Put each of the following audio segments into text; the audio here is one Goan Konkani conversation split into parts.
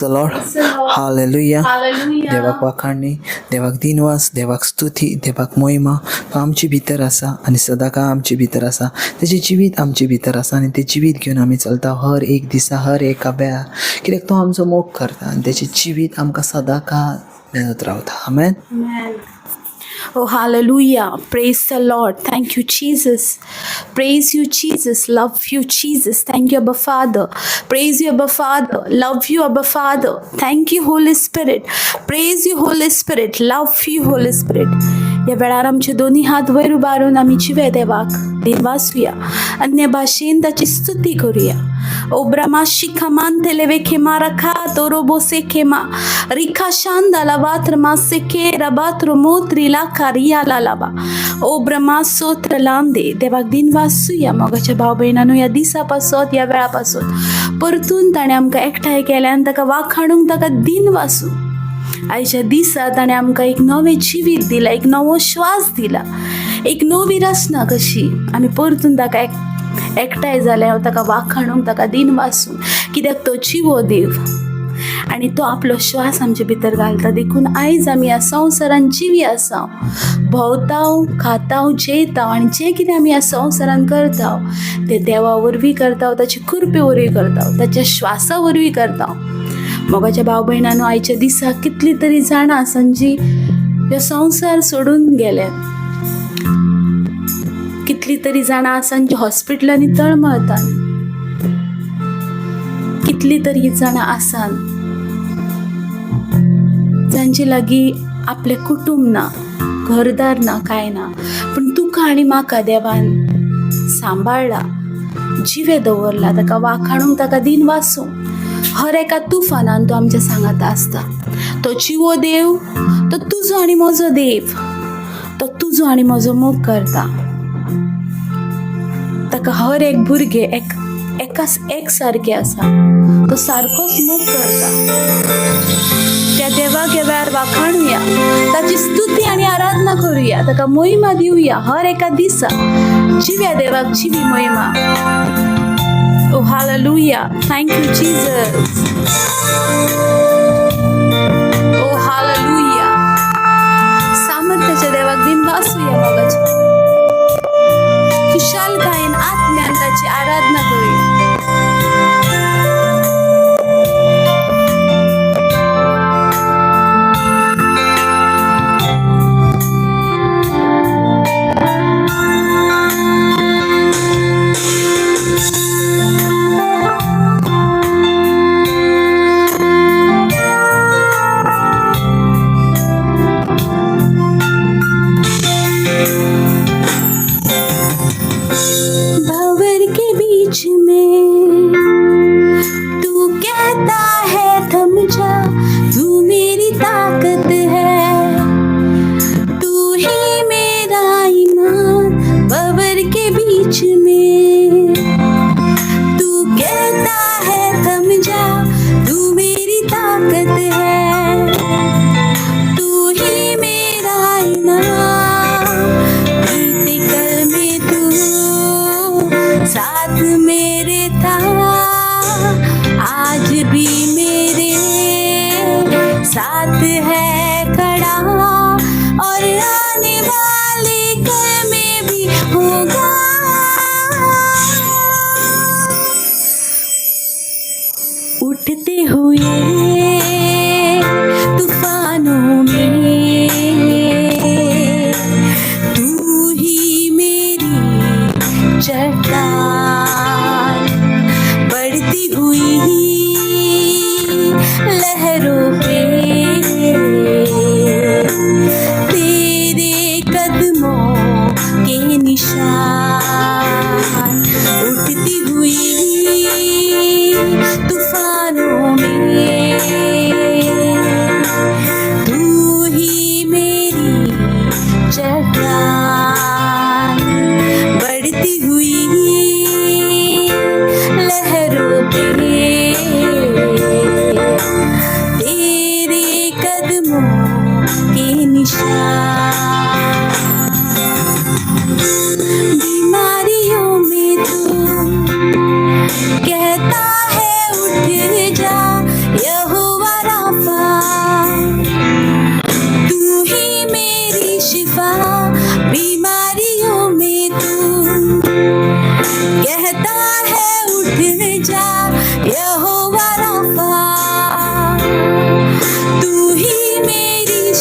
The Lord. Hallelujah. देवाक वाखाणणी, देवाक दिनवास, देवाक स्तुती, देवाक मोहिमा. तो आमचे भितर आसा आनी सदांकाळ आमचे भितर आसा. तेजें जिवीत आमचे भितर आसा आनी तें जिवीत घेवन आमी चलता हर एक दिसा, हर एका वेळार, कित्याक तो आमचो मोग करता आनी तेजें जिवीत आमकां सदांकाळ मेळत रावता. आमेन. Amen. Oh, hallelujah. Praise the Lord. Thank you, Jesus. Praise you, Jesus. Love you, Jesus. Thank you, Abba Father. Praise you, Abba Father. Love you, Abba Father. Thank you, Holy Spirit. Praise you, Holy Spirit. Love you, Holy Spirit. या वेळार आमचे दोन्ही हात वयर उबारून आमी जिवे देवाक दिनवासूया, अन्य भाशेन ताची स्तुती करूया. ओ ब्रह्मा शिखा खेमा रखा तोरोबो से खेमा रिखा शांदा वात्र मासे के रबात्र मोत्री लाखा रिया लालाबा. ओ ब्रह्मा सोत्र लांदे. देवाक दिन वासूया. मोगाच्या भाव भयणांनो, ह्या दिसा पासत, ह्या वेळा पासत परतून ताणें आमकां एकठांय केल्यान आनी ताका वाखाणूंक, ताका दिन वासूं. आयच्या दिसा ताणें आमकां एक नवें जिवीत दिलां, एक नवो श्वास दिला, एक नवी रचना कशी आमी परतून ताका एकठांय जाल्या ताका वाखाणूंक, ताका दिन वासूं, कित्याक तो जिवो देव आनी तो आपलो श्वास आमचे भितर घालता. देखून आयज आमी ह्या संवसारान जिवी आसा, भोंवताव, खाताव, जेयताव आनी जें कितें आमी ह्या संवसारान करता तें देवा वरवीं करता, ताचे कृपे वरवीं करता, ताच्या श्वासा वरवीं करता. मोगाच्या भाव भयणांनो, आयच्या दिसा कितली तरी जाणां आसा जी ह्यो संवसार सोडून गेले. कितली तरी जाणां आसा जी हॉस्पिटलांनी तळमळतात. कितली तरी जाणां आसात जांचे लागीं आपलें कुटूंब ना, घरदार ना, कांय ना, पूण तुका आनी म्हाका देवान सांबाळ्ळा, जिवे दवरला. ताका वाखाणूंक, ताका दिन वासूं. हर एका तुफानान तो आमच्या सांगाता आसता. तो जिवो देव, तो तुजो आनी म्हजो देव, तो तुजो आनी म्हजो मोग करता. ताका हर एक भुरगें एक एका एक सारकें आसा. तो सारकोच मोग करता. त्या देवाक ह्या वेळार वाखाणुया, ताची स्तुती आनी आराधना करूया, ताका मोहिमा दिवया. हर एका दिसा जिव्या देवाक जिवी मोहिमा. Oh, hallelujah. Thank you, Jesus. Oh, hallelujah. सामर्थ्याच्या देवाक दिन वासूया. मोगाच्या खुशालकायेन आत्म्यान ताची आराधना करूया. भंवर के बीच में तू कहता है थम जा, तू मेरी ताकत है, तू ही मेरा ईमान. भंवर के बीच में तू कहता है थम जा, तू मेरी ताकत है, तू ही मेरा ईमान. बीते कल में तू साथ मेरे था, आज भी मेरे साथ है खड़ा और आने वाले कल में भी होगा. उठते हुए तूफानों में तू ही मेरी चट्टान, बढ़ती हुई लहरों पे तेरे कदमों के निशान. उठती हुई तूफानों में तू ही मेरी चट्टान, बढ़ती हुई लहरों पे.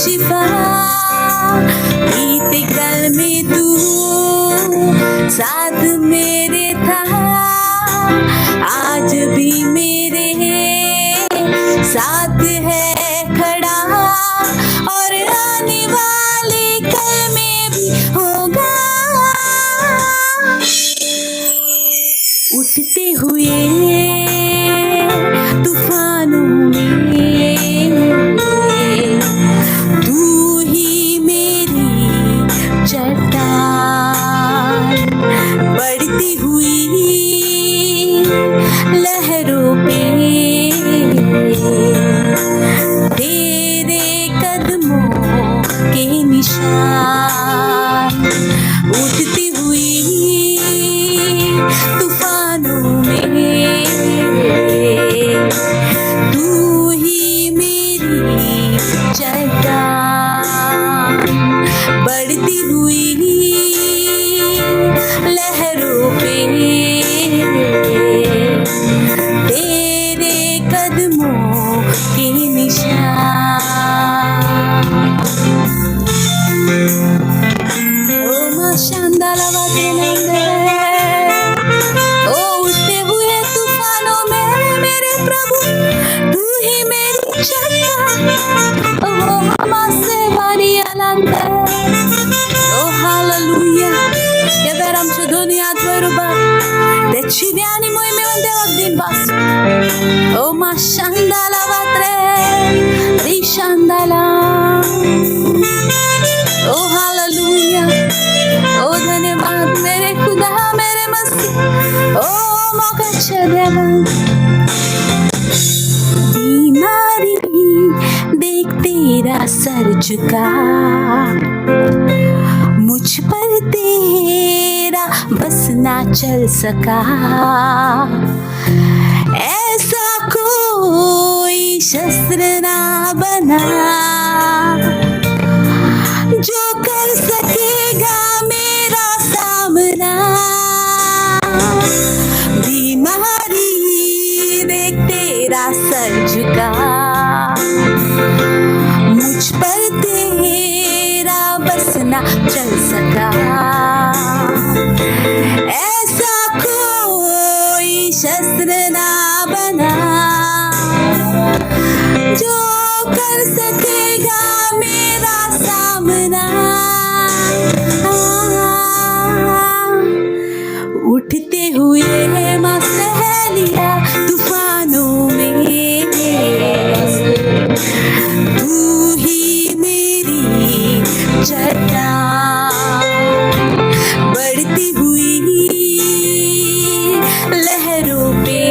शिफा। बीते कल में तू साथ मेरे था, आज भी मेरे साथ है खड़ा, और आने वाले कल में भी होगा। उठते हुए तूफानों में तू ही मेरी चट्टान, बढ़ती हुई लहरों पे तेरे कदमों के निशान। उठती हुई तूफानों में तू ही मेरी चट्टान, बढ़ती हुई लहरों पे तेरे कदमों के निशान। ओ माशांदाला। ओ उठते हुए तूफानों में मेरे प्रभु तू ही मेरी चट्टान। ओ मासे अलंकार। ओ हालेलुया। ह्या वेळार आमच्यो दोनूय हात वयर उबार, ते जिवे आनी मोहिमेवंत देवाक दिनवास। ओ माशांदाला वात्रे रिशांदाला। ओ हालेलुया। ओ धन्यवाद मेरे खुदा, मेरे मसीह, ओ मोगाच्या देवा। बीमारी देख तेरा सर झुका, मुझ पर तेरा बस ना चल सका। ऐसा कोई शस्त्र ना बना जो कर सकेगा मेरा सामना। बीमारी देख तेरा सर झुका, मुझ पर तेरा बस ना चल सका। ऐसा कोई शस्त्र ना बना जो कर सकेगा मेरा सामना। उठते हुए माँ सह लिया तूफानों में तू ही मेरी चट्टान, बढ़ती हुई लहरों पे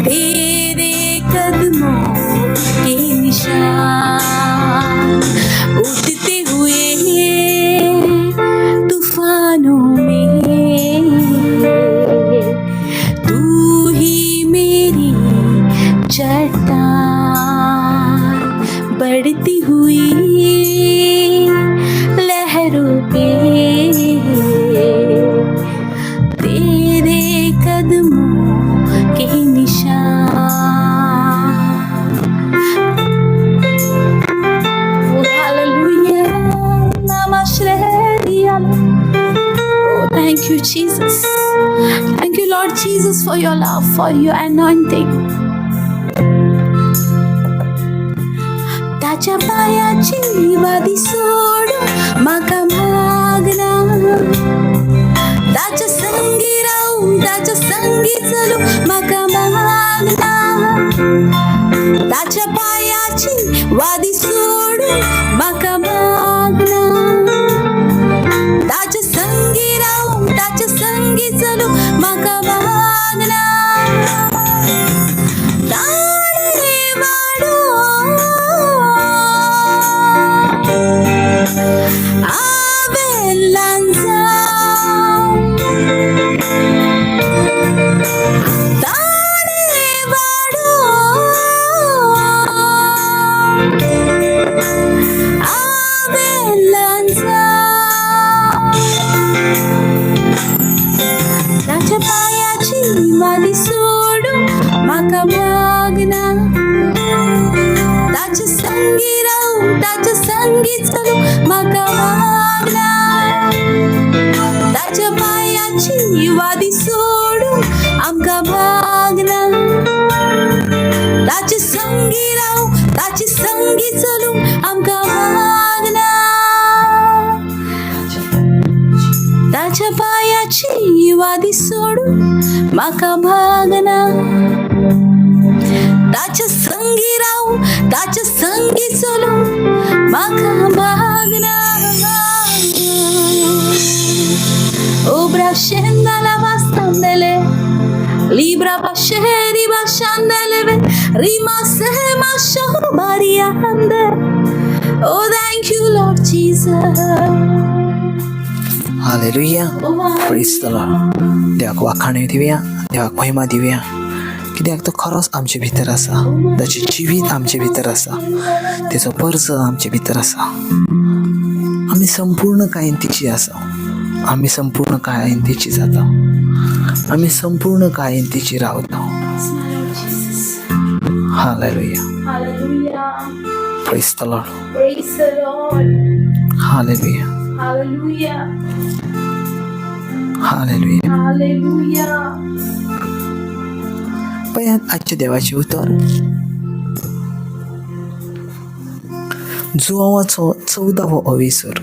तेरे कदमों के निशान। उठते हुए तूफानों में तू ही मेरी चट्टान, बढ़ती हुई लहरों पे तेरे कदमों के निशान। Oh, hallelujah. Namashreya. Oh, thank you, Jesus. Thank you, Lord Jesus, for your love, for your anointing. ताच्या पायाची वादी सोडून म्हाका भागना, ताच्या संगी रावून ताच्या संगी चलूं म्हाका भागना। ताच्या पायाची वादी सोडून म्हाका भागना, ताच्या संगी रावून ताच्या संगी चलूं म्हाका भागना। ताणे वाडो हांवें ल्हान जावं, ताणे वाडो हांवें ल्हान जावं। ताच्या पायाची वाली सोडून म्हाका भागना, ताच्या वादी सोडूंक आमकां भागना. ताचे संगी रावूंक, ताचे संगी चलूंक आमकां भागना. ताच्या पांयाची वादी सोडूंक म्हाका भागना. ताच्या संगी रावूंक, ताच्या संगी चलूंक म्हाका भागना. Obra scenda la vastandele, libra basheri bashandele, rimase masho bariande. Oh, thank you, Lord Jesus. Hallelujah. Oh, praise the Lord. देवाक वाखाणय दिवया, देवाक महिमा दिवया, कित्याक तो खरोच आमचे भितर आसा. ताचें जिवीत आमचे भितर आसा, तेचो परजळ आमचे भितर आसा. आमी संपूर्ण कायेन तिची आसा, आमी संपूर्ण कायेन तिची जाता, आमी संपूर्ण कायेन तिची रावता. Yes, my Lord Jesus. Hallelujah. Hallelujah. Praise the Lord. Praise the Lord. Hallelujah. Hallelujah. Hallelujah. Hallelujah. पळयात आजचें देवाचें उतर, जुवाचो 14वो अवेसर.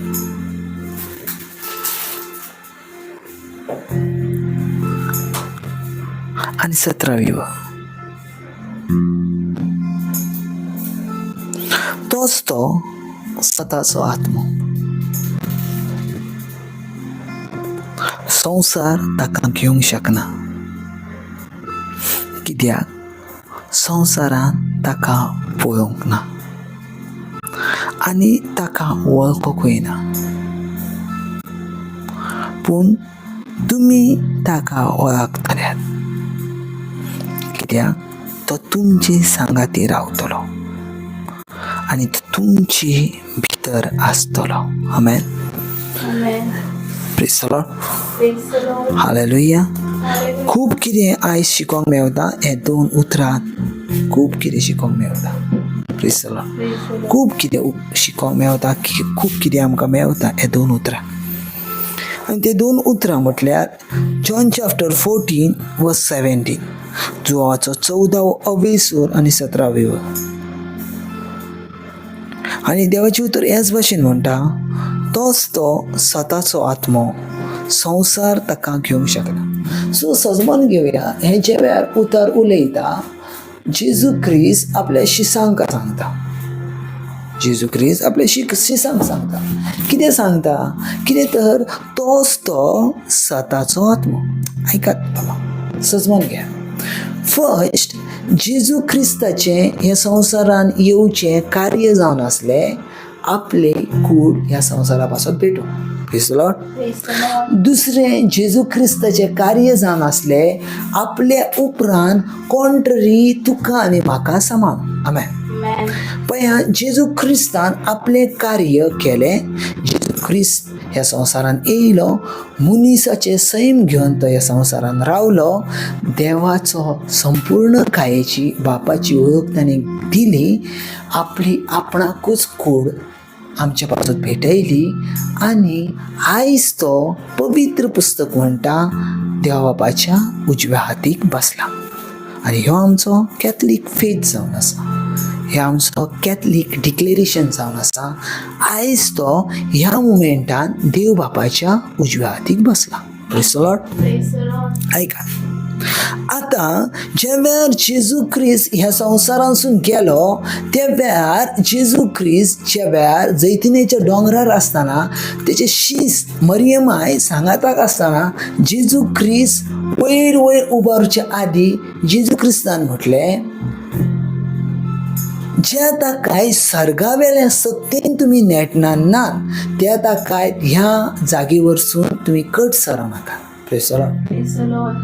आनी 17वी व. तोच तो सताचो आत्मो. संवसार ताका घेवंक शकना, कित्याक संवसारान ताका पळोवंक ना आनी ताका वळखूंकूय ना. पूण तुमी ताका वळखतल्यात, कित्याक तो तुमचे सांगाती रावतलो आनी तो तुमचे भितर आसतलो. आमेन. Amen. Praise the Lord. Praise the Lord. Hallelujah. Hallelujah. खूब कितें आयज शिकोंक मेवता हे दोन उतरांत, खूब कितें शिकोंक मेवता. Praise the Lord. Praise the Lord. खूब कितें शिकोंक मेवता, खूब कितें आमकां मेवता हे दोन उतरां. आनी ते दोन उतरां म्हटल्यार जॉन चॅप्टर 14 वर्स 17, जुवाचो 14वो अवेसूर आनी 17वी वर. आनी देवाचें उतर हेच भाशेन म्हणटा, तोच तो सताचो आत्मो, संवसार ताका घेवंक शकना. सो सजमन घेवया, हें जे वेळार उतर उलयता, जेजू क्रिस्त आपल्या शिसांक सांगता. जेजू क्रिस्त आपल्या शिसांक सांगता. कितें सांगता? कितें तर तोच तो सताचो आत्मो. आयकात बाबा, सजमन घेया. फर्स्ट, जेजू क्रिस्ताचें ह्या संवसारान येवचें कार्य जावन आसलें आपले कूड ह्या संवसारा पासत भेटूंक. Praise the Lord. Praise the Lord. दुसरें, जेजू क्रिस्ताचें कार्य जावन आसलें आपल्या उपरांत कोण तरी तुका आनी म्हाका समान. आमेन. Amen. पळया, जेजू क्रिस्तान आपलें कार्य केलें. जेजू क्रिस्त ह्या संवसारान येयलो, मनीसाचें सैम घेवन तो ह्या संवसारान रावलो. देवाचो संपूर्ण कायेची बापाची वळख ताणें दिली, आपली आपणाकूच कूड आमचे पासत भेटयली. आनी आयज तो पवित्र पुस्तक म्हणटा देवा बापाच्या उजव्या हातीक बसला. आनी ह्यो आमचो कॅथलीक फेथ जावन आसा, हे आमचो कॅथलीक डिक्लेरेशन जावन आसा. आयज तो ह्या मुमेंटान देव बापाच्या उजव्या हातीक बसला. Praise the Lord. Praise the Lord. आयका, आतां ज्या वेळार जेजू क्रिस्त ह्या संवसारांसून गेलो, त्या वेळार जेजू क्रिस्त ज्या वेळार जैतिनेच्या दोंगरार आसतना, तेचे शिस्त मरियमाय सांगाताक आसतना, जेजू क्रिस्त वयर वयर उबारचे आदीं जेजू क्रिस्तान म्हटलें, ज्या ताकाय सर्गावेल्या सक्तेन तुमी नेटना ना, त्या ताकाय ह्या जागे वरसून तुमी कट सरो नाका. Praise the Lord. Praise the Lord.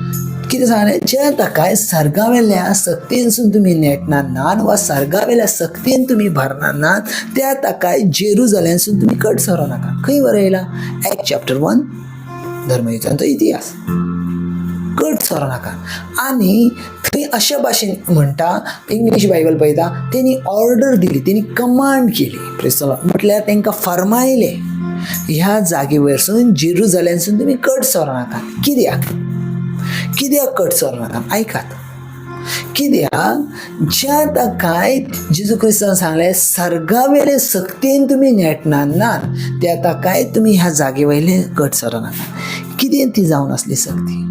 कितें सांगलें? ज्या ताकाय सर्गावेल्या सक्तेनसून तुमी नेटना नात वा सर्गावेल्या सक्तेन तुमी भरना नात, त्या ताकाय जेरुजलेमसून तुमी कट सरो नाका. खंय बरयला? एक्ट चॅप्टर 1, धर्मयुद्धांचो इतिहास. कट सरो नाका. आनी थंय अशे भाशेन म्हणटा, इंग्लीश बायबल पळयता, तेणी ऑर्डर दिली, तेणी कमांड केली. Praise the Lord. म्हटल्यार तांकां फर्मायलें. ह्या जागे वयरसून जेरुजलेमसून तुमी कट सरनाकात. कित्याक? कित्याक कट सरनाकात? आयकात, कित्याक ज्या ताकाय जेजू क्रिस्तान सांगलें सर्गावेले सक्तीन तुमी नेटणार नात, त्या ताकाय तुमी ह्या जागे वयले कट सरनाकात. कितें ती जावन आसली सक्ती?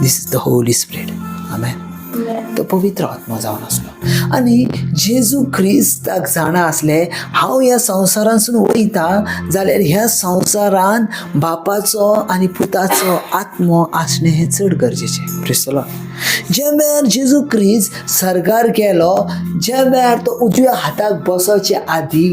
This is the Holy Spirit. Amen. तो पवित्र आत्मा जावन आसलो. आनी जेजू क्रिस्ताक जाणा आसलें हांव ह्या संवसारांतसून वयता जाल्यार ह्या संवसारान बापाचो आनी पुताचो आत्मो आसणें हें चड गरजेचें. क्रिस्तलो ज्या वेळार जेजू क्रिस्त सर्गार गेलो, ज्या वेळार तो उजव्या हाताक बसोचे आदी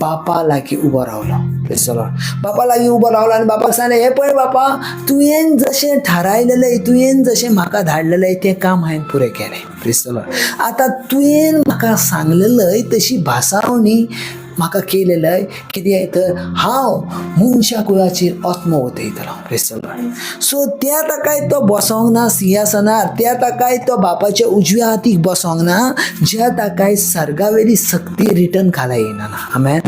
बापा लागीं उबो रावलो. क्रिस्तलो बापा लागीं उबो रावलो आनी बापाक सांगलें, हें पळय बापा, तुवें जशें थारायलेलें, तुवें जशें म्हाका धाडलेलें तें काम हांवें पुरें केलें. क्रिस्तलो आतां तुवें म्हाका सांगलेलें तशी भासावणी म्हाका केलेलें, कितें तर हांव मनशा कुळाचेर आत्मो वतयतलो. क्रिस्तलो सो त्या ताकाय तो बसोंक ना सिंहासनार, त्या ताकाय तो बापाच्या उजव्या हातीक बसोंक ना, ज्या ताकाय सर्गावेली सक्ती रिटर्न खाला येयना. आमेन.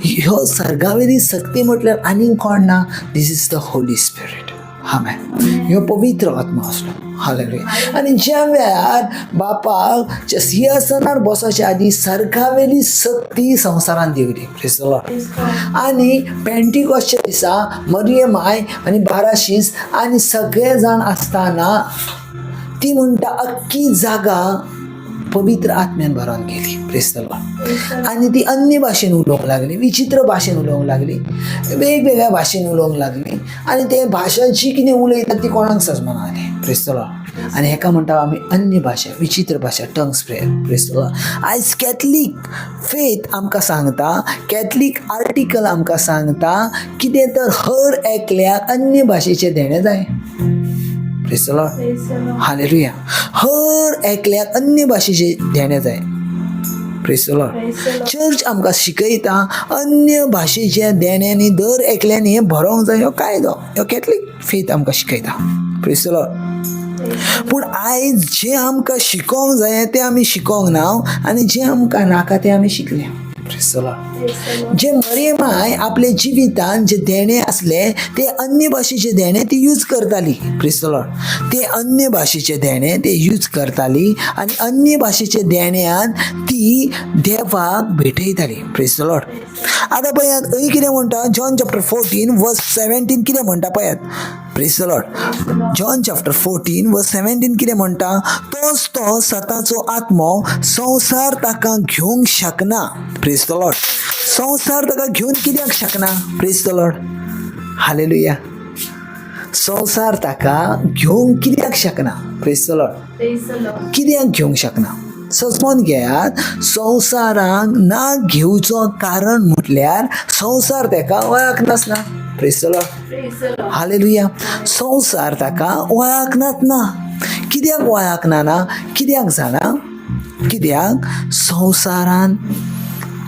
ह्यो सर्गावेली सक्ती म्हटल्यार आनीक कोण ना, this is the Holy Spirit. Amen. ह्यो पवित्र आत्मा आसलो. हालेलुया. आनी ज्या वेळार बापाक सिंहासनार बसोच्या आदी सर्गावेली सक्ती संवसारान दिवली. Praise the Lord. आनी पेंटिकॉसच्या दिसा मरियम माय आनी 12 शीस आनी सगळे जाण आसतना ती म्हणटा अख्खी जागा पवित्र आत्म्यान भरोन गेली. Praise the Lord. आनी ती अन्य भाशेन उलोवंक लागली, विचित्र भाशेन उलोवंक लागली, वेगवेगळ्या भाशेन उलोवंक लागली आनी ते भाशा जी कितें उलयता ती कोणाक सजमना जाली. Praise the Lord. आनी हेका म्हणटा आमी अन्य भाशा, विचित्र भाशा, tongues prayer. Praise the Lord. आयज कॅथलीक फेथ आमकां सांगता, कॅथलीक आर्टिकल आमकां सांगता कितें तर हर एकल्याक अन्य भाशेचें देणें जाय. Praise the Lord. Hallelujah. हर एकल्याक अन्य भाशेचें देणें जाय. Praise the Lord. Church आमकां शिकयता अन्य भाशेच्या देण्यांनी दर एकल्यान हें भरोंक जाय. ह्यो कायदो, ह्यो कॅथलीक फेथ आमकां शिकयता. Praise the Lord. पूण आयज जें आमकां शिकोंक जाय तें आमी शिकोंक ना आनी जें आमकां नाका तें आमी शिकलें. Praise the Lord. जे मरियमाय आपले जिवितान जे देणें आसलें ते अन्य भाशेचें देणें ती यूज करताली. Praise the Lord. ते अन्य भाशेचें देणें ते यूज करताली आनी अन्य भाशेच्या देण्यान ती देवाक भेटयताली. Praise the Lord. आतां पळयात हय कितें म्हणटा, John chapter 14 verse 17 कितें म्हणटा पळयात. Praise the Lord. John chapter 14 verse 17 कितें म्हणटा, तोच तो सताचो आत्मो, संवसार ताका घेवंक शकना. Praise the Lord. संवसार ताका घेवन कित्याक शकना? Praise the Lord. Hallelujah. संवसार ताका घेवंक कित्याक शकना? Praise the Lord. कित्याक घेवंक शकना? सजमोन घेयात, संवसाराक ना घेवचो कारण म्हटल्यार संवसार ताका वळख नासना. Praise the Lord. Hallelujah. संवसार ताका वळखनात ना. कित्याक वळखना ना? कित्याक जाणा? कित्याक संवसारान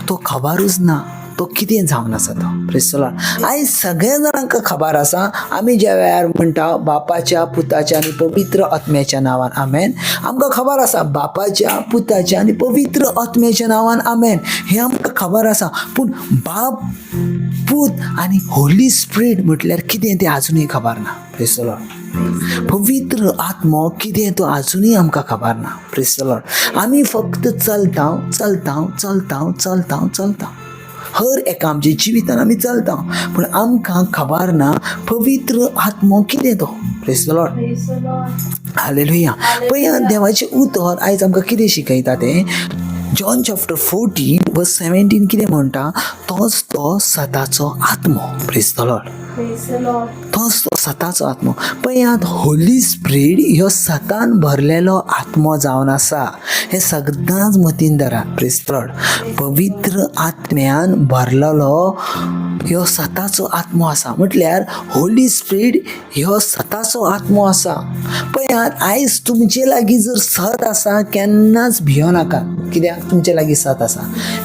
तो खबरूच ना तो कितें जावन आसा तो. Praise the Lord. आयज सगळ्या जाणांक खबर आसा, आमी ज्या वेळार म्हणटा बापाच्या, पुताच्या आनी पवित्र आत्म्याच्या नांवान आमेन, आमकां खबर आसा बापाच्या, पुताच्या आनी पवित्र आत्म्याच्या नांवान आमेन हें आमकां खबर आसा. पूण बाप, पूत आनी होली स्पिरीट म्हटल्यार कितें तें आजुनूय खबर ना. Praise the Lord. पवित्र आत्मो कितें तो आजुनूय आमकां खबर ना. Praise the Lord. आमी फक्त चलता चलता चलता चलता चलता, हर एका आमच्या जिवितान आमी चलता, पूण आमकां खबर ना पवित्र आत्मो कितें तो. Praise the Lord. Hallelujah. पळया देवाचें उतर आयज आमकां कितें शिकयता तें, जॉन चॅप्टर 14 वर्स 17 कितें म्हणटा, तोच तो सताचो आत्मो. Praise the Lord. तोच तो सताचो आत्मो. पळयात, होली स्पिरीट ह्यो सतान भरलेलो आत्मो जावन आसा हें सदांच मतीन धरात. Praise the Lord. पवित्र आत्म्यान भरलेलो ह्यो सताचो आत्मो आसा, म्हटल्यार होली स्पिरीट ह्यो सताचो आत्मो आसा. पळयात, आयज तुमचे लागीं जर सत आसा केन्नाच भियो नाका, कित्याक तुमचे लागीं सत आसा.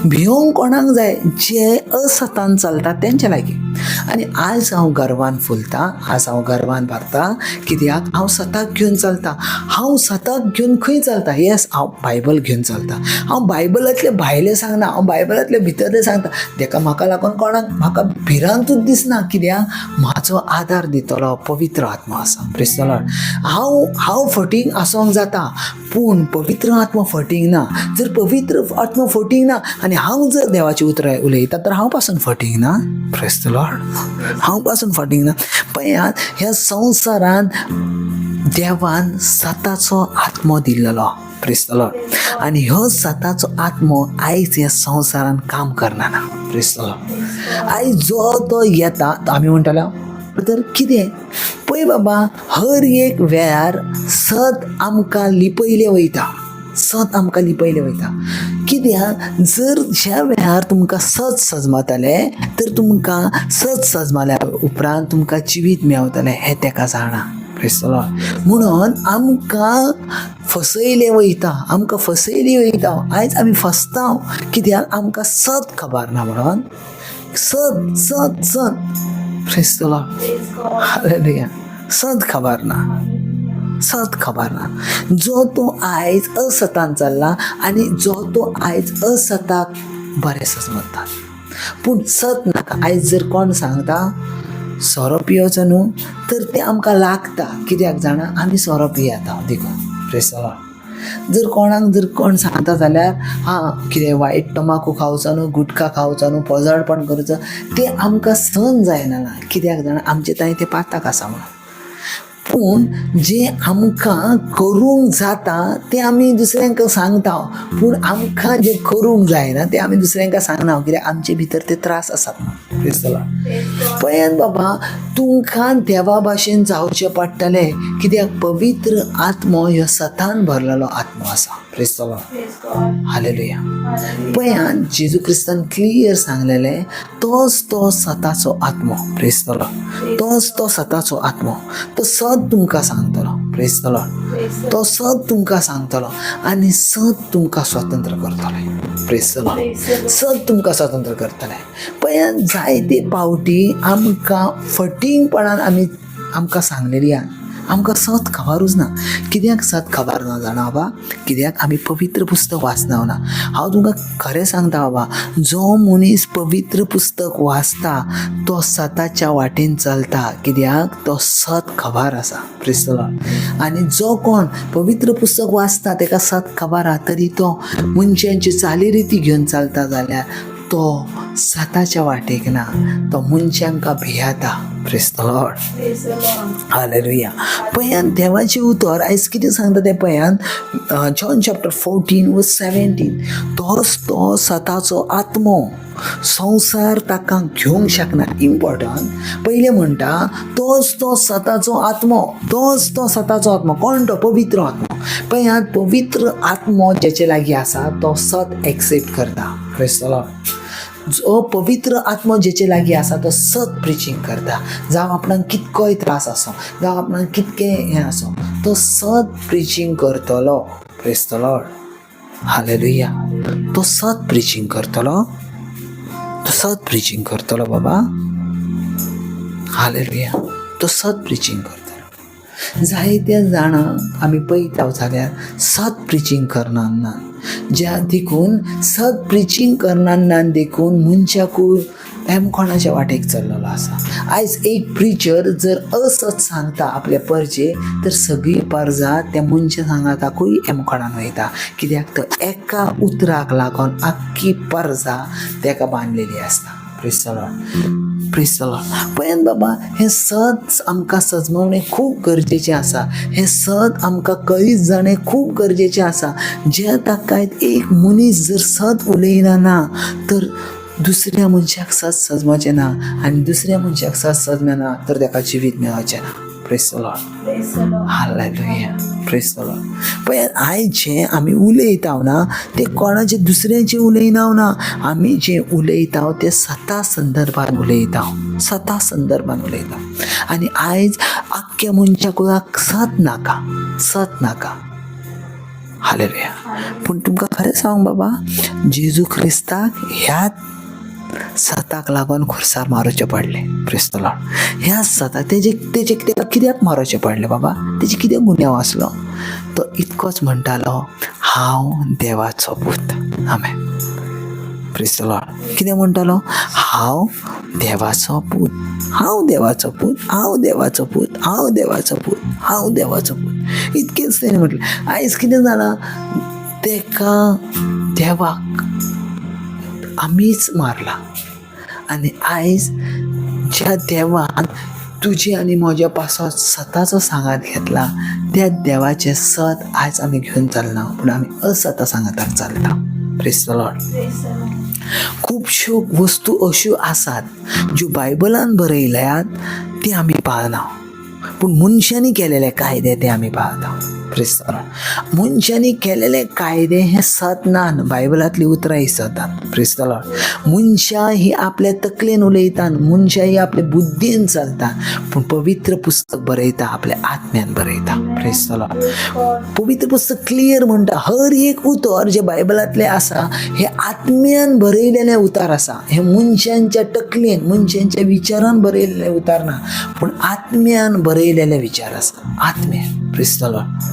भियोंक कोणाक जाय? जे असतान चलतात तेंच्या लागीं. आनी आज हांव गर्वान फुलता, आज हांव गर्वान भरता, कित्याक हांव सताक घेवन चलता. हांव सताक घेवन खंय चलता? येस, हांव बायबल घेवन चलता. हांव बायबलांतले भायलें सांगना, हांव बायबलांतले भितरलें सांगता. तेका म्हाका लागून कोणाक म्हाका भिरांतूच दिसना, कित्याक म्हाजो आदार दितलो पवित्र आत्मा आसा. Praise the lord. हांव फटींग आसोंक जाता, पूण पवित्र आत्मा फटींग ना. जर पवित्र आत्मा फटींग ना आनी हांव जर देवाची उतरां उलयता तर हांव पासून फटींग ना. प्रेज the Lord. हांव पासून फटींग ना. पळयात, ह्या संवसारान देवान सताचो आत्मो दिल्लो. Praise the lord. आनी ह्यो सताचो आत्मो आयज ह्या संवसारान काम करना ना. Praise the lord. आयज जो तो येता तो आमी म्हणटाले तर कितें पळय बाबा, हर एक वेळार सत आमकां लिपयलें वयता, सत आमकां लिपयलें वयता. कित्याक जर ज्या वेळार तुमकां सत सजमतलें तर तुमकां सत सजमल्या उपरांत तुमकां जिवीत मेवतलें हें तेका जाणा. Praise the lord. म्हणून आमकां फसयलें वयता, आमकां फसयली वयता. आयज आमी फसता कित्याक आमकां सत खबर ना म्हणून. सत सत सत. Praise the lord. हालेलुया. सत खबर ना, सत खबर ना. जो तो आयज असतान चल्ला आनी जो तो आयज असताक बरें सजमतात, पूण सत नाका. आयज जर कोण सांगता सोरो पियोचो न्हू तर तें आमकां लागता, कित्याक जाणा आमी सोरो पियेता देखून. Praise the lord. जर कोणाक जर कोण सांगता जाल्यार आं कितें वायट तंबाकू खावचो न्हू, गुटखा खावचो न्हू, पोजाडपण करचो, तें आमकां सहन जायना ना, कित्याक जाणा आमचे तांय तें पाताक आसा म्हणून. पूण जें आमकां करूंक जाता तें आमी दुसऱ्यांक सांगता, पूण आमकां जें करूंक जायना तें आमी दुसऱ्यांक सांगना, कित्याक आमचे भितर ते त्रास आसात. Praise the lord. पळयात बाबा, तुमकां देवा भाशेन जावचें पडटलें, कित्याक पवित्र आत्मो ह्यो सतान भरलेलो आत्मो आसा. Praise the lord. हालेलुया. पळयात, जेजू क्रिस्तान क्लियर सांगलेलें, तोच तो सताचो आत्मो. Praise the lord. तोच तो सताचो आत्मो, तो सत तुमकां सांगतलो. Praise the lord. तो सत तुमकां सांगतलो आनी सत तुमकां स्वतंत्र करतलें. Praise the lord. सत तुमकां स्वतंत्र करतलें. पळयात, जायते पावटी आमकां फटींगपणान आमी आमकां सांगलेली आहा, आमकां सत खबरूच ना. कित्याक सत खबर ना जाणा बाबा? कित्याक आमी पवित्र पुस्तक वाचना ना. हांव तुमकां खरें सांगता बाबा, जो मनीस पवित्र पुस्तक वाचता तो सताच्या वाटेन चलता, कित्याक तो सत खबर आसा. Praise the lord. आनी जो कोण पवित्र पुस्तक वाचता तेका सत खबर आहा, तरी तो मनशांची चालीरिती घेवन चलता जाल्यार तो सताच्या वाटेक ना, तो मनशांक भियेता. Praise the lord. हालेलुया. पळयात, देवाचें उतर आयज कितें सांगता तें पळयात. जॉन चॅप्टर 14 वर्स 17. तोच तो सताचो आत्मो, संवसार ताका घेवंक शकना. इम्पॉर्टंट पयलें म्हणटा, तोच तो सताचो आत्मो, तोच तो सताचो आत्मो. कोण तो? पवित्र आत्मो. पळयात, पवित्र आत्मो जेचे लागीं आसा तो सत एक्सेप्ट करता. Praise the lord. जो पवित्र आत्मो जेचे लागीं आसा तो सत प्रिचींग करता. जावं आपणाक कितकोय त्रास आसो, जावं आपणाक कितकें हें आसो, तो सत प्रिचींग करतलो. Praise the lord. हालेलुया. तो सत प्रिचींग करतलो, तो सत प्रिचींग करतलो बाबा. हालेलुया. तो सत प्रिचींग करतलो. जायत्या जाणां आमी पळयता जाल्यार सत प्रिचींग करना ना, ज्या देखून सत प्रिचींग करना ना, देखून मनशाकूय कोणाच्या वाटेक चल्लेलो आसा. आयज एक प्रिचर जर असत सांगता आपल्या परजे, तर सगळी परजा त्या मनशा सांगाताकूय एमकोणान वयता, कित्याक तो एका उतराक लागून आख्खी परजा तेका बांदलेली आसता. Praise the lord. Praise the lord. पळयात बाबा, हें सत आमकां सजमवणें खूब गरजेचें आसा. हें सत आमकां कळीत जाणें खूब गरजेचें आसा. ज्या ताका एक मनीस जर सत उलयना ना तर दुसऱ्या मनशाक सत सजमाचें ना, आनी दुसऱ्या मनशाक सत सजमें ना तर ताका जिवीत मेळचें ना. Praise the lord. Hallelujah. Praise the lord. पळयात, आयज जें आमी उलयता ना तें कोणाचें दुसऱ्याचें उलयना ना. आमी जें उलयता तें सता संदर्भान उलयता, सता संदर्भान उलयता. आनी आयज आख्ख्या मनशाक सत नाका, सत नाका. हालेलुया. पूण तुमकां खरें सांग बाबा, जेजू क्रिस्ताक ह्या सताक लागून खुर्सार मारूचें पडलें. प्रेज the Lord. ह्या सताक तेजे तेजे तेका कित्याक मारूचें पडलें बाबा? तेजे कितें गुन्यांव आसलो? तो इतकोच म्हणटालो, हांव देवाचो पूत. आमेन. Praise the Lord. कितें म्हणटालो? हांव देवाचो पूत, हांव देवाचो पूत, हांव देवाचो पूत, हांव देवाचो पूत, हांव देवाचो पूत. इतकेंच तेणें म्हटलें. आयज कितें जालां, तेका देवाक आमीच मारला आनी आयज ज्या देवान तुजे आनी म्हज्या पासत सताचो सांगात घेतला त्या देवाचें सत आयज आमी घेवन चलना, पूण आमी असता सांगाताक चलता. Praise the Lord. खुबश्यो वस्तू अश्यो आसात ज्यो बायबलान बरयल्यात ती आमी पाळना, पूण मनशांनी केलेले कायदे ते आमी पाळता. Praise the Lord. मनशांनी केलेले कायदे हे सत ना, बायबलांतली उतरां ही सतात. Praise the Lord. मनशां ही आपल्या तकलेन उलयतात, मनशां ही आपले बुद्दीन चलता, पूण पवित्र पुस्तक बरयता आपल्या आत्म्यान बरयता. Praise the Lord. पवित्र पुस्तक क्लियर म्हणटा, हर एक उतर जे बायबलांतलें आसा हे आत्म्यान बरयलेलें उतर आसा. हे मनशांच्या तकलेन, मनशांच्या विचारान बरयलेलें उतर ना, पूण आत्म्यान बरयलेले विचार आसा. आत्म्यान. Praise the Lord.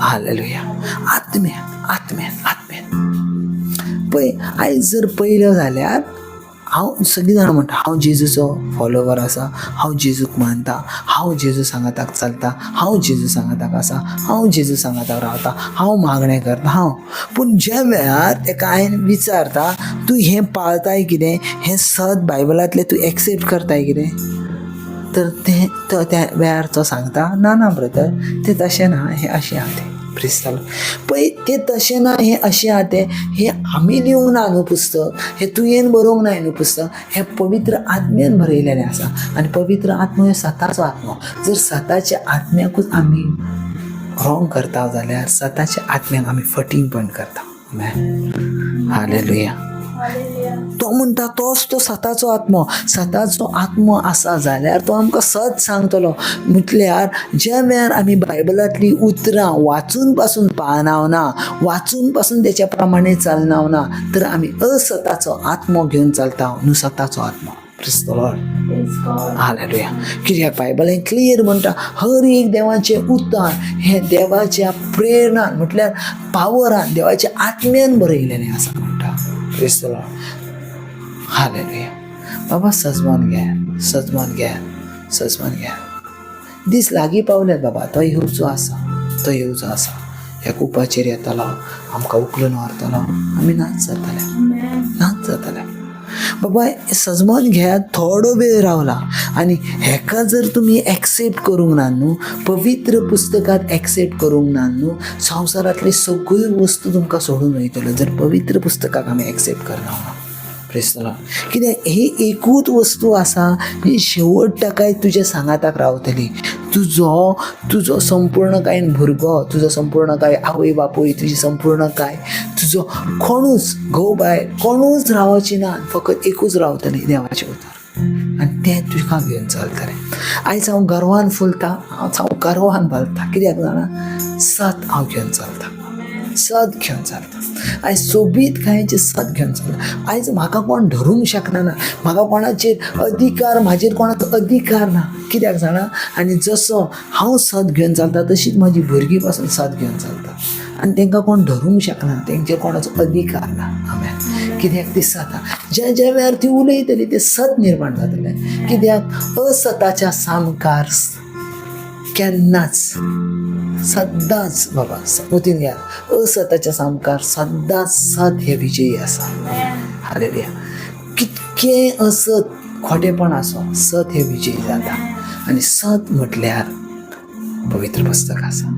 हालेलुया. आत्म्यान, आत्म्यान, आत्म्यान. पळय, आयज जर पळयलो जाल्यार हांव सगळीं जाणां म्हणटा हांव जेजूचो फॉलोवर आसा, हांव जेजूक मानता, हांव जेजू सांगाताक चलता, हांव जेजू सांगाताक आसा, हांव जेजू सांगाताक रावता, हांव मागणें करता, हांव. पूण ज्या वेळार तेका हांवें विचारता, तूं हें पाळताय कितें, हें सत बायबलांतलें तूं एक्सेप्ट करताय कितें, तर तें तो त्या वेळार तो सांगता, ना ना ब्रदर, तें तशें ना, हें अशें आहा तें. Praise the Lord. पळय, तें तशें ना, हें अशें आहा तें, हें आमी लिवंक ना न्हू पुस्तक, हें तुवें बरोवंक ना न्हू पुस्तक, हें पवित्र आत्म्यान बरयलेलें आसा. आनी पवित्र आत्मो हो सताचो आत्मो. जर सताच्या आत्म्याकूच आमी रॉंग करता जाल्यार सताच्या आत्म्याक आमी फटींगपण करता. हालेलुया. तो म्हणटा तोच तो सताचो आत्मो. सताचो आत्मो आसा जाल्यार तो आमकां सत सांगतलो. म्हटल्यार ज्या वेळार आमी बायबलांतलीं उतरां वाचून पासून पाळनाव ना, वाचून पासून तेच्या प्रमाणे चलनाव ना, तर आमी असताचो आत्मो घेवन चलता न्हू सताचो आत्मो. Praise the Lord. हालेलुया. कित्याक बायबल हें क्लियर म्हणटा, हर एक देवाचें उतर हें देवाच्या प्रेरणान, म्हटल्यार पावरान, देवाच्या आत्म्यान बरयलेलें आसा म्हणटा. Praise the Lord. हालेलुया. बाबा सजमान घे, सजमान घे, सजमान घे. दीस लागीं पावल्यात बाबा, तो येवचो आसा, तो येवचो आसा. ह्या कुपाचेर येतलो, आमकां उखलून व्हरतलो, आमी नाच जातले, नाच जातले. बाबा सजमान घेयात, थोडो वेळ रावला. आनी हेका जर तुमी एक्सेप्ट करूंक ना न्हू, पवित्र पुस्तकांत एक्सेप्ट करूंक ना न्हू, संवसारांतली सगळ्यो वस्तू तुमकां सोडून वयतल्यो जर पवित्र पुस्तकाक आमी एक्सेप्ट करना. Praise the Lord. कित्याक ही एकूच वस्तू आसा जी शेवट काय तुज्या सांगाताक रावतली. तुजो तुजो संपूर्ण काय भुरगो, तुजो संपूर्ण काय आवय बापूय, तुजी संपूर्ण काय तुजो कोणूच घोव बायल कोणूच रावची ना, फकत एकूच रावतली, देवाचें उतर. आनी तें तुका घेवन चलतलें. आयज हांव गर्वान फुलता, हांव गर्वान भरता. कित्याक जाणा? सत हांव घेवन चलता, सत घेवन चलता. आयज सोबीत कांयचें सत घेवन चलता. आयज म्हाका कोण धरूंक शकना ना, म्हाका कोणाचेर अधिकार, म्हाजेर कोणाचो अधिकार ना. कित्याक जाणा? आनी जसो हांव सत घेवन चलता तशीच म्हाजी भुरगीं पासून सत घेवन चलता आनी तांकां कोण धरूंक शकना, तेंचेर कोणाचो अधिकार ना. आमेन. कित्याक ती सत ज्या ज्या वेळार ती उलयतली तें सत निर्माण जातलें. कित्याक असताच्या सामकार केन्नाच, सद्दांच बाबा मतीन घ्या, असताच्या सामकार सद्दांच सत हे विजयी आसा. हालेलुया. कितकें असत खोटेपण आसो, सत हे विजयी जाता. आनी सत म्हटल्यार पवित्र पुस्तक आसा.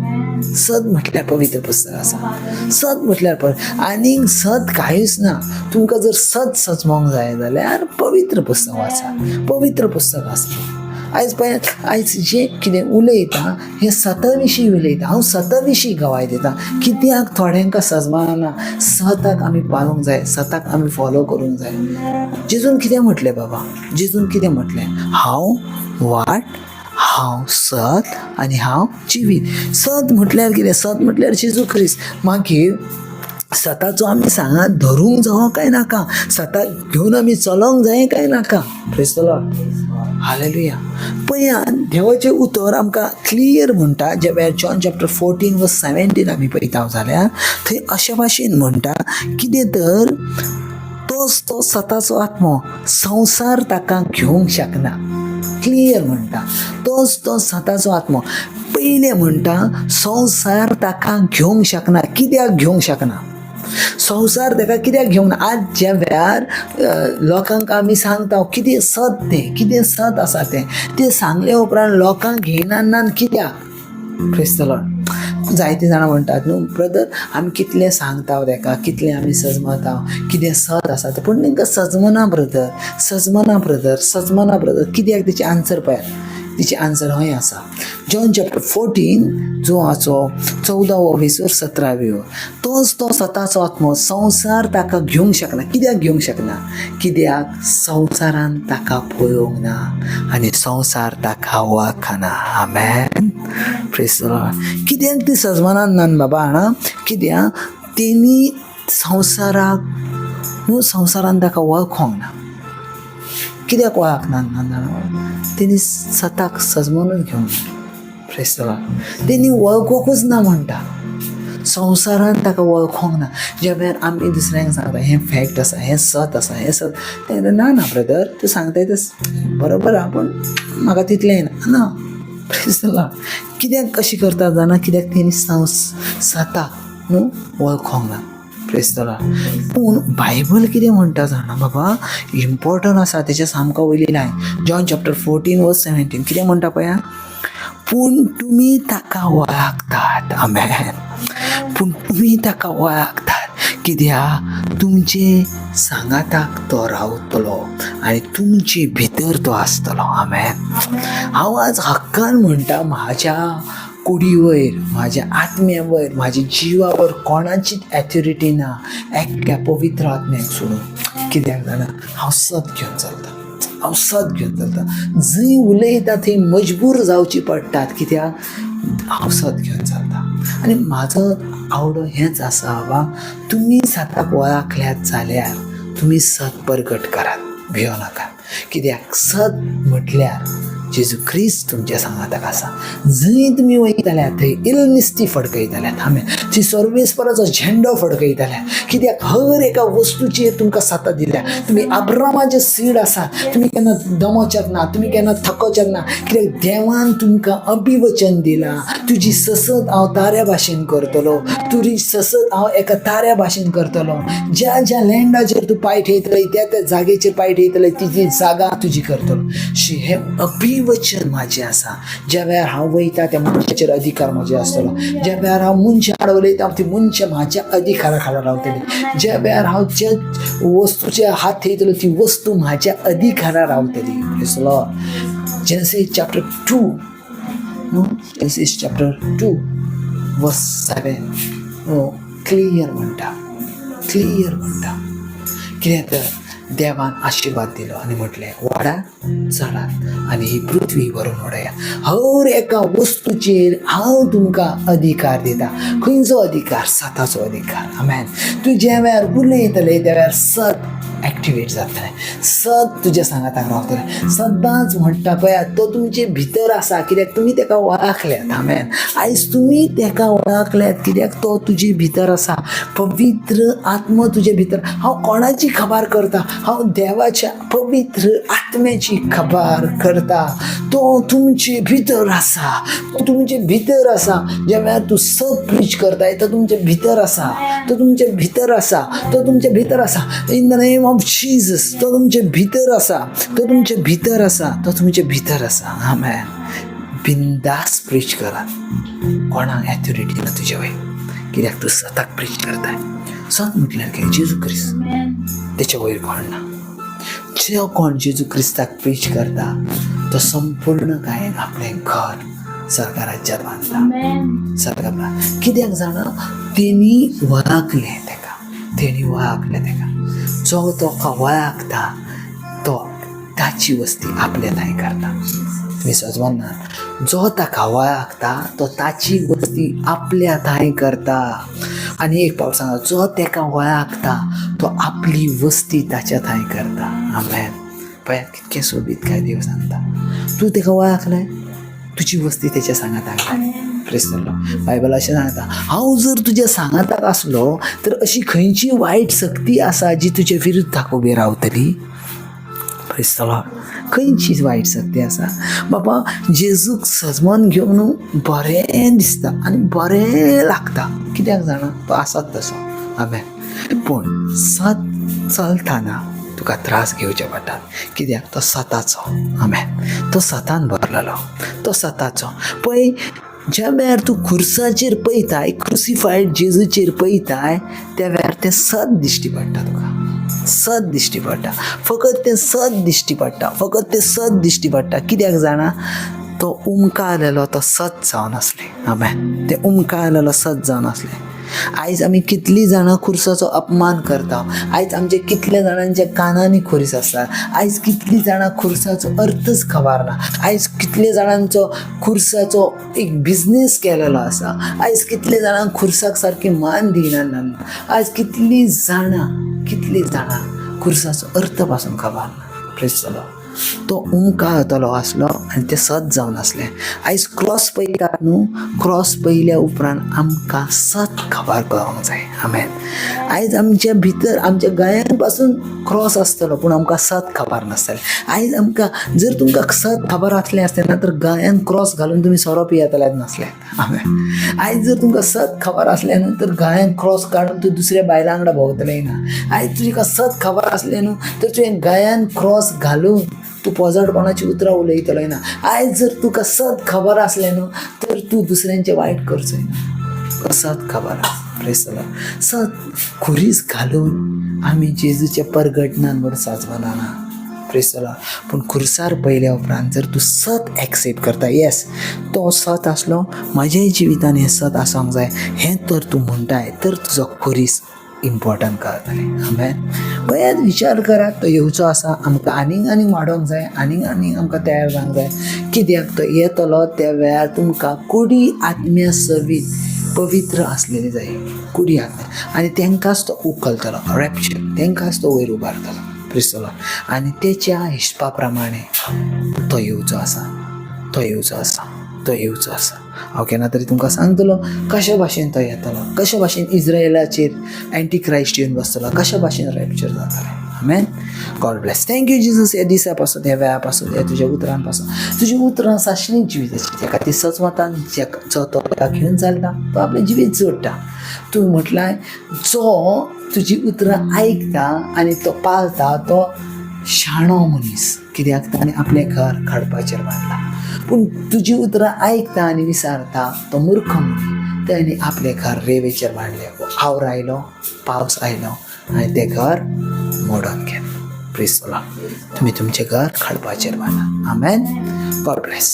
सत म्हटल्यार पवित्र पुस्तक आसा. सत म्हटल्यार आनीक सत कांयच ना. तुमकां जर सत सजमोंक जाय जाल्यार पवित्र पुस्तक वाचा, पवित्र पुस्तक आसा. आयज पळय, आयज जें कितें उलयता हें सता विशीं उलयता. हांव सता विशीं गवाय दिता. कित्याक थोड्यांकां सजमाना सताक आमी पाळूंक जाय, सताक आमी फॉलो करूंक जाय. जेजून कितें म्हटलें बाबा? जेजून कितें म्हटलें? हांव वाट, हांव सत आनी हांव जिवीत. सत म्हटल्यार कितें? सत म्हटल्यार जेजू क्रिस्त. मागीर सताचो आमी सांगात धरूंक जावो काय नाका, सताक घेवन आमी चलोंक जाय काय नाका. Praise the Lord, hallelujah. पळया देवाचें उतर आमकां क्लियर म्हणटा. ज्या वेळार जॉन चॅप्टर 14 वर्स 17 आमी पळयता जाल्यार थंय अशे भाशेन म्हणटा कितें तर तोच तो सताचो आत्मो, संवसार ताका घेवंक शकना. क्लियर म्हणटा तोच तो सताचो आत्मो. पयलें म्हणटा संवसार ताका घेवंक शकना. कित्याक घेवंक शकना संवसार ताका? कित्याक घेवंक ना? आज ज्या वेळार लोकांक आमी सांगता कितें सत तें, कितें सत आसा तें, तें सांगले उपरांत लोकांक घेयना ना कित्याक? Praise the Lord. जायतीं जाणां म्हणटात न्हू ब्रदर, आमी कितलें सांगता ताका, कितलें आमी सजमता कितें सत आसा तें, पूण तांकां सजमना ब्रदर, सजमना ब्रदर, सजमना ब्रदर. कित्याक? तेची आन्सर पळयात, तिची आन्सर हय आसा. जॉन चॅप्टर 14 जो आचो 14वो वेसूर 17व्यो, तोच तो सताचो आत्मो, संवसार ताका घेवंक शकना. कित्याक घेवंक शकना? कित्याक संवसारान ताका पळोवंक ना आनी संवसार ताका वळखना. आमेन, प्रेज the Lord. कित्याक ती सजमनान ना बाबा हाणा? कित्याक तेणी संवसाराक न्हू, संवसारान ताका वळखोंक ना. कित्याक वळखना ना जाणा? तेणी सताक सजमनूच घेवंक ना. Praise the Lord. तेणी वळखूंकूच ना म्हणटा, संवसारान ताका वळखोंक ना. ज्या वेळार आमी दुसऱ्यांक सांगता हें फॅक्ट आसा, हें सत आसा, हें सत, तें ना ना ब्रदर, तूं सांगताय तें बरोबर आहा, पूण म्हाका तितलें येना ना. Praise the Lord. कित्याक कशी करता जाणा? कित्याक तेणी सताक न्हू वळखोंक ना. Praise the Lord. पूण बायबल कितें म्हणटा जाणा बाबा, इम्पॉर्टंट आसा तेच्या सामको वयली लायन, जॉन चॅप्टर 14 वर्स 17 कितें म्हणटा पळया, पूण तुमी ताका वळखतात. आमेन. पूण तुमी ताका वळखतात कित्याक तुमचे सांगाताक तो रावतलो आनी तुमचे भितर तो आसतलो. आमेन. हांव आज हक्कान म्हणटा, म्हाज्या कुडी वयर, म्हाज्या आत्म्या वयर, म्हाज्या जिवा वयर कोणाचीच एथॉरिटी ना एकट्या पवित्र आत्म्याक सोडून. कित्याक जाणा? हांव सत घेवन चलता, हांव सत घेवन चलता. जंय उलयता थंय मजबूर जावची पडटात, कित्याक हांव सत घेवन चलता. आनी म्हाजो आवडो हेंच आसा बाबा, तुमी सताक वळखल्यात जाल्यार तुमी सत परगट करात, भियो नाका. कित्याक सत म्हटल्यार जेजू क्रिस्त तुमच्या सांगाताक आसा. जंय तुमी वयतल्या थंय इल्मिस्ती फडकयतल्यात. आमेन. थंय सर्वेस्पराचो झेंडो फडकयतल्या. कित्याक हर एका वस्तूचेर तुमकां सत्ता दिल्या. तुमी अब्रामाचे सीड आसा. तुमी केन्ना दमोवच्याक ना, तुमी केन्ना थकोवच्याक ना. कित्याक देवान तुमकां अभिवचन दिलां, तुजी ससत हांव ताऱ्या भाशेन करतलो, तुजी ससत हांव एका ताऱ्या भाशेन करतलो. ज्या ज्या लँडाचेर तूं पांय ठेयतले त्या त्या जागेचेर पांय ठेयतले, ती जागा तुजी करतलो. शी हें अभिवचन म्हाजें आसा. ज्या वेळार हांव वयता त्या मनशाचेर अधिकार म्हाजे आसतलो. ज्या वेळार हांव मनशां आड उलयता ती मनशां म्हाज्या अधिकारा खाला रावतली. ज्या वेळार हांव ज्या वस्तूचे हात थेयतलो ती वस्तू म्हाज्या अधिकारा रावतली. Genesis chapter 2, no, Genesis chapter 2 verse 7 clear म्हणटा, क्लियर म्हणटा. कितें तर देवान आशिर्वाद दिलो आनी म्हटलें वाडा चडात आनी ही पृथ्वी भरून उडयात. हर एका वस्तूचेर हांव तुमकां अधिकार दिता. खंयचो अधिकार? सताचो अधिकार. आमेन. तूं ज्या वेळार उलयतले त्या वेळार सत एक्टिवेट जातलें, सत तुज्या सांगाताक रावतलें. सदांच म्हणटा पळयात, तो तुमचे भितर आसा कित्याक तुमी ताका वळखल्यात. आमेन. आयज तुमी ताका वळखल्यात कित्याक तो तुजे भितर आसा. पवित्र आत्मो तुजे भितर. हांव कोणाची खबर करता? हांव देवाच्या पवित्र आत्म्याची खबर करता. तो तुमचे भितर आसा, तो तुमचे भितर आसा. ज्या वेळार तूं सत प्रीच करताय तो तुमचे भितर आसा, तो तुमचे भितर आसा, तो तुमचे भितर आसा. In the name of Jesus. तो तुमचे भितर आसा, तो तुमचे भितर आसा, तो तुमचे भितर आसा. आमेन. बिंदास प्रीच करात, कोणाक एथॉरिटी ना तुजे वयर, कित्याक तूं सताक प्रीच करताय. सत म्हटल्यार कितें? जेजू क्रिस्त. तेच्या वयर कोण ना. जो कोण जेजू क्रिस्ताक प्रीच करता तो संपूर्ण कायन आपलें घर सरकार राज्यात बांदता. सरकार कित्याक जाणा? तेणी वळखलें तेका, तेणी वळखलें तेका. जो तो वळखता तो ताची वस्ती आपले ठांय करता. तुमी सजवना, जो ताका वळखता तो ताची वस्ती आपल्या ठांय करता. आनी एक पावट सांगा, जो तेका वळखता तो आपली वस्ती ताच्या थंय करता. आमेन. पळयात कितकें सोबीत काय देव सांगता, तूं तेका वळखलें, तुजी वस्ती तेच्या सांगाताक. प्रेज the Lord. Bible अशें सांगता, हांव जर तुज्या सांगाताक आसलो तर अशी खंयची वायट शक्ती आसा जी तुजे विरुद्धाक उबी रावतली? Praise the Lord. खंयची वायट शक्ती आसा? बाबा जेजूक सजमन घेवन बरें दिसता आनी बरें लागता. कित्याक जाणा? तो आसात तसो. आमेन. पूण सत चलतना तुका त्रास घेवचे पडटात. कित्याक? तो सताचो. आमेन. तो सतान भरलेलो, तो सताचो. पळय, ज्या वेळार तूं खुर्साचेर पळयताय, क्रुसिफायड जेजूचेर पळयताय, त्या वेळार तें सत दिश्टी पडटा तुका. सत दिश्टी पडटा, फकत तें सत दिश्टी पडटा, फकत तें सत दिश्टी पडटा. कित्याक जाणा? तो उमकाळलेलो तो सत जावन आसलें. आमेन. तें उमकाळलेलो सत जावन आसलें. आयज आमी कितलीं जाणां खुर्साचो अपमान करता. आयज आमचे कितल्या जाणांच्या कानांनी खुरीस आसता. आयज कितलीं जाणां खुर्साचो अर्थच खबर ना. आयज कितले जाणांचो खुर्साचो एक बिजनेस केलेलो आसा. आयज कितले जाणांक खुर्साक सारकी मान दिना. आयज कितलीं जाणां, कितलीं जाणां खुर्साचो अर्थ पासून खबर ना. प्रेज the Lord. तो उमकाळतलो आसलो आनी तें सत जावन आसलें. आयज क्रॉस पळयतात न्हू, क्रॉस पळयल्या उपरांत आमकां सत खबर कळोंक जाय. आमेन. आयज आमच्या भितर, आमच्या गळ्यान पासून क्रॉस आसतलो, पूण आमकां सत खबर नासतलें. आयज आमकां जर तुमकां सत खबर आसलें आसतें ना, तर गळ्यान क्रॉस घालून तुमी सोरो पियेतले नासले. आमेन. आयज जर तुमकां सत खबर आसलें न्हू, तर गळ्यान क्रॉस काडून तूं दुसऱ्या बायलां वांगडा भोंवतलें ना. आयज तुका सत खबर आसलें न्हू, तर तुवें गळ्यान क्रॉस घालून तूं पोजडपणाची उतरां उलयतलोय ना. आयज जर तुका सत खबर आसलें न्हू, तर तूं दुसऱ्यांचें वायट करचोय ना. तुका सत खबर आसा. प्रेज the Lord. सत खुरीस घालून आमी जेजूच्या परगटनान म्हूण साजवना ना. Praise the Lord. पूण खुर्सार पळयल्या उपरांत जर तूं सत एक्सेप्ट करता, येस तो सत आसलो, म्हज्याय जिवितान हें सत आसूंक जाय, हें तर तूं म्हणटाय, तर तुजो खुरीस इम्पॉर्टंट कळटलें. आमेन. पळयात, विचार करात, तो येवचो आसा. आमकां आनीक आनीक वाडोवंक जाय, आनीक आनीक आमकां तयार जावंक जाय. कित्याक तो येतलो त्या वेळार तुमकां कुडी आत्म्या सवीत पवित्र आसलेली जाय. कुडी आत्म्या आनी तांकांच तो उखलतलो, रॅप्चर, तांकांच तो वयर उबारतलो. Praise the Lord. आनी तेच्या हिशपा प्रमाणे तो येवचो आसा, तो येवचो आसा, तो येवचो आसा. हांव केन्ना तरी तुमकां सांगतलो कशे भाशेन तो येतलो, कशे भाशेन इज्रायलाचेर एंटी क्रायस्ट येवन बसतलो, कशे भाशेन रॅप्चर जातलें. आमेन. God bless. Thank you Jesus. ह्या दिसा पासून, ह्या वेळा पासून, ह्या तुज्या उतरां पासून, तुजी उतरां सासणीक जिविताची. तेका ती सजमतान जो तो ताका घेवन चलता, तो आपलें जिवीत जोडटा. तूं म्हटल्यार जो तुजी उतरां आयकता आनी तो पाळता, तो शाणो मनीस. कित्याक ताणें आपलें घर खडपाचेर बांदलां. पूण तुजी उतरां आयकता आनी विसारता तो मूर्ख मनीस. ताणें आपलें घर रेंवेचेर बांदलें. हावर आयलो, पावस आयलो आनी तें घर मोडून गेलें. Praise the Lord. तुमी तुमचें घर खडपाचेर बांदात. आमेन. God bless.